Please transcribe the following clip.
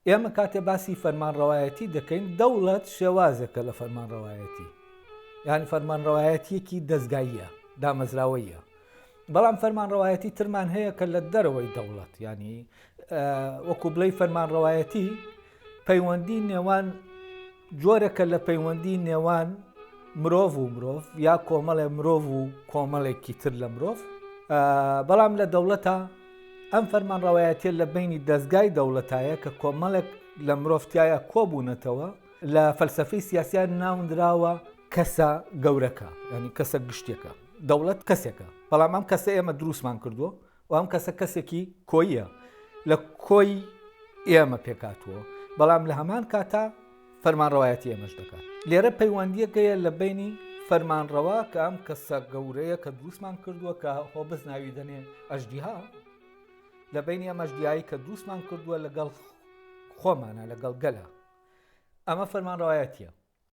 ئێمە کاتێ باسی فەرمانڕەوایەتی دەکەین دەوڵەت شێوازێکە لە فەرمانڕەوایەتی یعنی فەرمانڕەوایەتیەکی دەزگاییە دامەزراوەیە بەڵام فەرمانڕەوایەتی ترمان هەیە کە لە دەرەوەی دەوڵەت ینی وەکو بڵێ فەرمانڕەوایەتی پەیوەندی نێوان جۆرەکە لە پەیوەندی نێوان مرۆڤ و مرۆڤ یا کۆمەڵێ مرۆڤ و کۆمەڵێکی تر لە مرۆڤ بەڵام لە دەوڵەتە ئەم فەرمانڕەوایەتیە لە بەینی دەزگای دەوڵەتایە کە کۆمەڵێک لە مرۆڤ تیایا کۆبوونەتەوە، لە فەلسەفەی سیاسیا ناونراوە کەسە گەورەکە، یانی کەسە گشتیەکە. دەوڵەت کەسێکە، بەڵام ئەم کەسە ئێمە دروستمان کردووە و ئەم کەسە کەسێکی کۆییە، لە کۆی ئێمە پێکهاتووە، بەڵام لە هەمان کاتا فەرمانڕەوایەتی ئێمەش دەکات. لێرە پەیوەندییەک هەیە لە بەینی فەرمانڕەوا کە ئەم کەسە گەورەیە کە دروستمان کردووە کە هۆبز ناوی دەنێ ئەژدیها، لە بەینی ئەم ئەژدیهایی کە دروستمان کردووە لەگەڵ خۆمانە لەگەڵ گەلە. ئەمە فەرمانڕەوایەتییە.